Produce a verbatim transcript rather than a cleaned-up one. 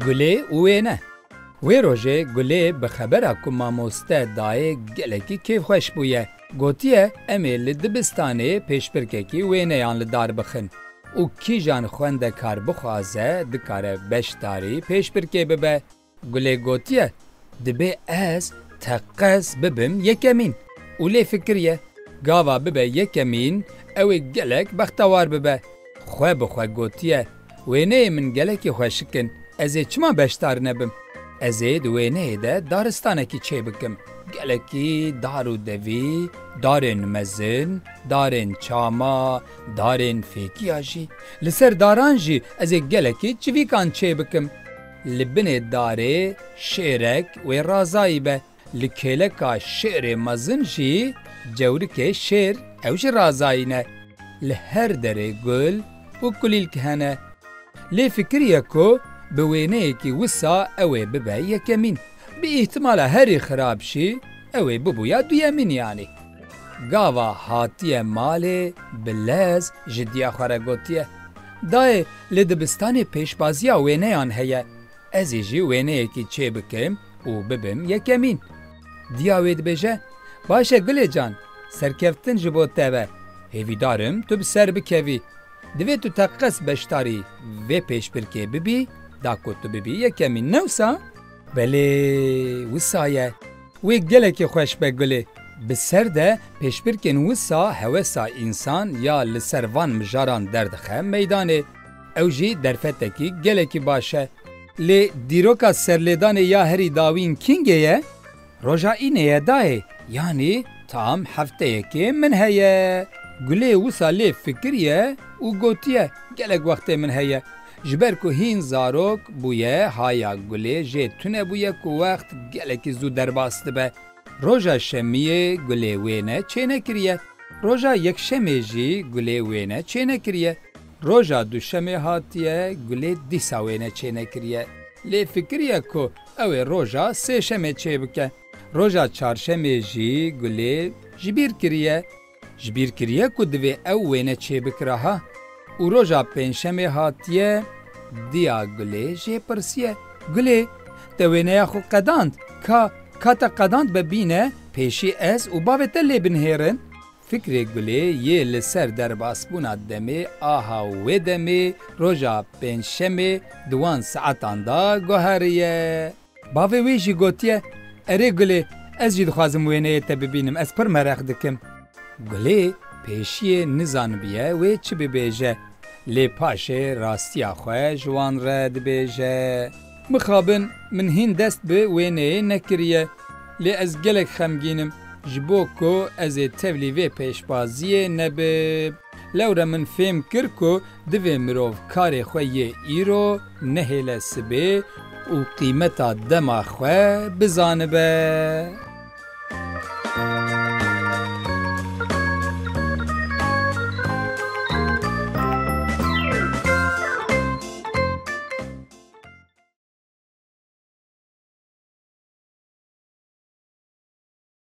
Gulê û wêne. Wê rojê Gulê bi xebera ku mamoste dayê gelekî kêfxweş bûye. Gotiye, em ê li dibistanê pêşbirkekî wêneyan li dar bixin û kîjan xwendekar bixwaze dikare beşdarî pêşbirkê bibe. Gulê gotiye, dibê ez teqez bibim yekemîn û lê fikiriye, gava bibe yekemîn ew ê gelek bextewar bibe. Xwe bi xwe gotiye, wêneyê min gelekî xweşik in, ez ê çima beşdar nebim? Ez ê di wêneyê de daristanekî çêbikim. Gelekî dar û devî, darên mezin, darên çama, darên fêkiya jî. Li ser daran jî ez ê gelekî çivîkan çêbikim. Li binê darê şêrek wê razayî be. Li kêleka şêrê mezin jî cewrikê şêr ew jî razayî ne. Li her derê gul û kulîlk hene. Lê fikiriye ku bi wêneyekî wisa ew ê bibe yekemîn. Bi îhtimala herî xirab jî ew ê bibûya duyemîn yanî. Gava hatiye malê bi lez ji diya xwe re gotiye, dayê, li dibistanê pêşbaziya wêneyan heye. Ez ê jî wêneyekî çêbikim û bibim yekemîn. Diya wê dibêje, baş e Gulê can, serkeftin ji bo te be. Hêvîdar im tu bi ser bikevî. Divê tu teqez beşdarî vê pêşbirkê bibî, da ku tu bibî yekemîn, ne wisa? Belê, wisa ye. Wê gelekî xweş be Gulê. Bi ser de pêşbirkên wisa hewesa însan ya li ser van mijaran derdixe meydanê. Ew jî derfetekî gelekî baş e. Lê dîroka serlêdanê ya herî dawîn kîngê ye? Roja înê ye dayê, yanî tam hefteyekê min heye. Gulê wisa lê fikiriye û gotiye, gelek wextê min heye. Ji ber ku hîn zarok bûye, haya Gulê jê tune bûye ku wext gelekî zû derbas dibe. Roja şemiyê Gulê wêne çênekiriye. Roja yekşemê jî Gulê wêne çênekiriye. Roja duşemê hatiye, Gulê dîsa wêne çênekiriye. Lê fikiriye ku ew ê roja sêşemê çêbike. Roja çarşemê jî Gulê ji bîr kiriye. Ji bîr kiriye ku divê ew wêne çêbikira ha. Û roja pêncşemê hatiye, diya Gulê jê pirsiye, Gulê, te wêneya xwe qedand? Ka, ka te qedand be bîne, pêşî ez û bavê te lê binihêrin. Fikrê Gulê yê li ser derbasbûna demê aha wê demê roja pêncşemê di wan saetan de guheriye. Bavê wê jî gotiye, erê Gulê, ez jî dixwazim wêneyê te bibînim, ez pir mereq dikim. Gulê pêşiyê nizanibiye wê çi bibêje, lê paşê rastiya xwe ji wan re dibêje. Mixabin min hîn dest bi wêneyê nekiriye, lê ez gelek xemgîn im, ji bo ku ez ê tevlî vê pêşbaziyê nebim. Lewre min fêm kir ku divê mirov karê xwe yê îro nehêle sibê û qîmeta dema xwe bizanibe.